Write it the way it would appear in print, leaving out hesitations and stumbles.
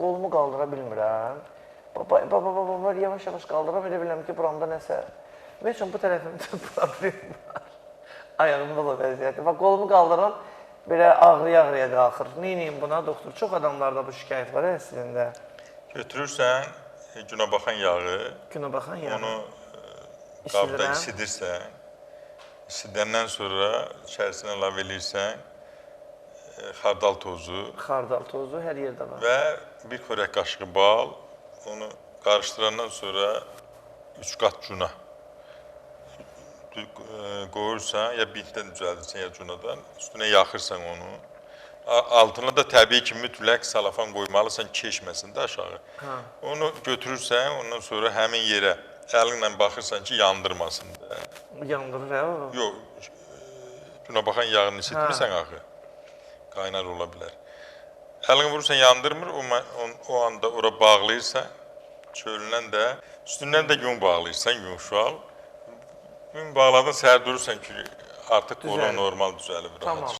Qolumu qaldıra bilmirəm. Baba, baba, baba, baba, yavaş-yavaş qaldıram, elə bilirəm ki, buramda nəsə. Ümumiyyətlə, bu tərəfimdə problem var. Ayağımda da vəziyyəti. Bax, qolumu qaldıram, belə ağrıya-ağrıya qalxır. Neyniyim buna, doktor? Çox adamlarda bu şikayət var əslində. Götürürsən günəbaxan yağı. Günəbaxan yağı. Onu qabda isidirsən. İsidəndən sonra içərisinə əlavə eləyirsən xardal tozu. Xardal tozu hər yerdə var. Və bir xörək qaşığı bal. Onu qarışdırandan sonra 3 qat cuna qoyursan, ya bintdən düzəldirsən, ya cunadan, üstünə yaxırsan onu. Altına da təbii ki, mütləq salafan qoymalısan, keşməsin də aşağı. Ha. Onu götürürsən, ondan sonra həmin yerə əlinlə baxırsan ki, yandırmasın da. Yandırır, hə o? Yox, günəbaxan yağını isitmirsən axı, qaynar ola bilər. Əlini vurursan, yandırmır, o anda ora bağlayırsan, çölündən də, üstündən də yun bağlayırsan, yumşal. Yun bağladın, səhər durursan ki, artıq qolun normal düzəlib, rahat. Tamam.